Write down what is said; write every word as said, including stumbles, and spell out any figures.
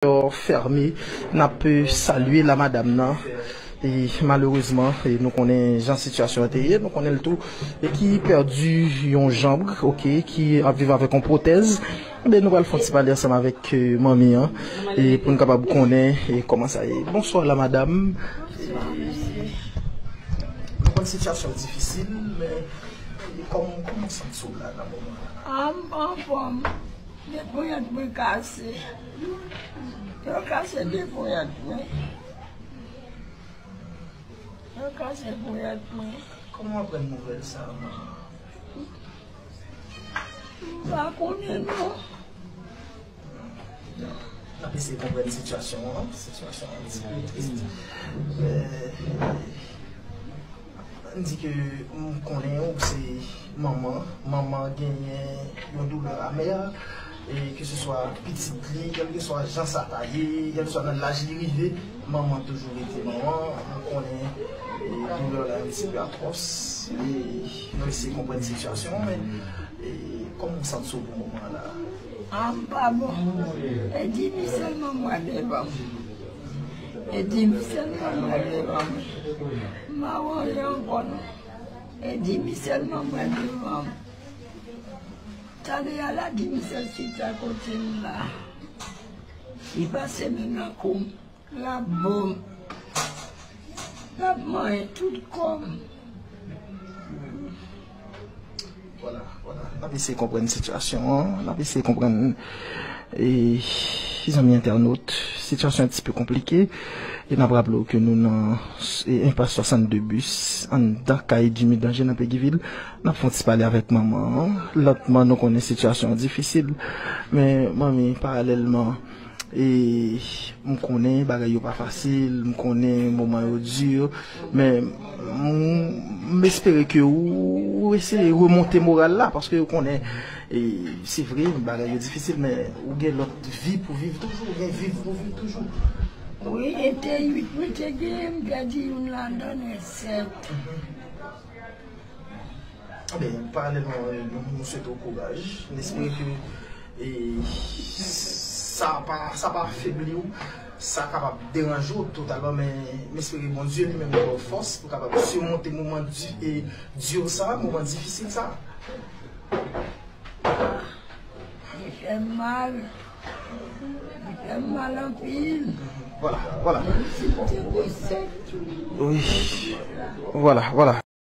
Fèmen, n ap, eh, salye la madanm nan. E malerezman, eh, nou konnen jan sitiyasyon an te ye, nou konnen l tou, e ki pèdi yon janm, oke, ki ap viv avèk yon pwotèz. Ebyen, nou pral fè yon ti pale ansanm avèk, eh, manmi an, e pou n kapab konnen, eh, kòman sa ye. Bonswa la madanm. Nou konn sitiyasyon difisil, men kòm, kòman w santi w la nan moman an? Ah, m pa anfòm. De ponyèt mwen kase. Yo kase de ponyèt mwen. Yo kase ponyèt mwen. Kòman w aprann nouvèl sa a, manman? M pa konnen non. N ap eseye konprann sitiyasyon an. Sitiyasyon an ti pe tris. Eh, Ann di ke m konnen ou se manman, manman genyen yon doulè amè, e keseswa pitit li, kèlkeswa jan sa ta ye, kèlkeswa nan laj li rive, manman toujou rete manman. Nou konnen, e, doulè la yon ti pe atwòs, e nou eseye konprann sitiyasyon an, men, e, kòman w santi w pou moman an la? Ah, m pa bon. E di mi sèlman m wè devan m. E di mi sèlman m wè devan m. M pa wè anyen ankò non. E di mi sèlman m wè devan m. Talè a la di mi sèl chita kote m la. Li pase men nan kou m. L ap bo m. L ap manyen tout kò m. Vwala, vwala. N ap eseye konprann sitiyasyon an. N ap eseye konprann, e, zanmi entènot, sitiyasyon an ti pe konplike. E n ap raple w ke nou nan, e, enpas swasannde bis, anndan kay Jimmy Danje nan Peguy Ville. N ap fè yon ti pale avèk manman an. Lantman, nou konnen sitiyasyon an difisil. Men, manmi, paralèlman, e m konnen bagay yo pa fasil, m konnen moman yo di, men m, m espere ke ou, ou eseye remonte moral la, paske ou konnen, e, se vre, bagay yo difisil, men ou gen lòt vi pou viv toujou, ou gen viv pou viv toujou. Wi, e te uit mwen te genyen, m pèdi youn ladan, e sèt. Ebyen, paralèlman, nou, nou swete w kouraj. Nou espere ke, e, sa pa, sa pa afebli w, sa kapab deranje w totalman, men m espere Bondye li menm ba w fòs pou kapab simonte moman di, e, di sa, moman difisil sa. Li fè m mal. Li fè m mal anpil. Vwala, vwala. Li te gen sèt. Wi. Vwala, vwala.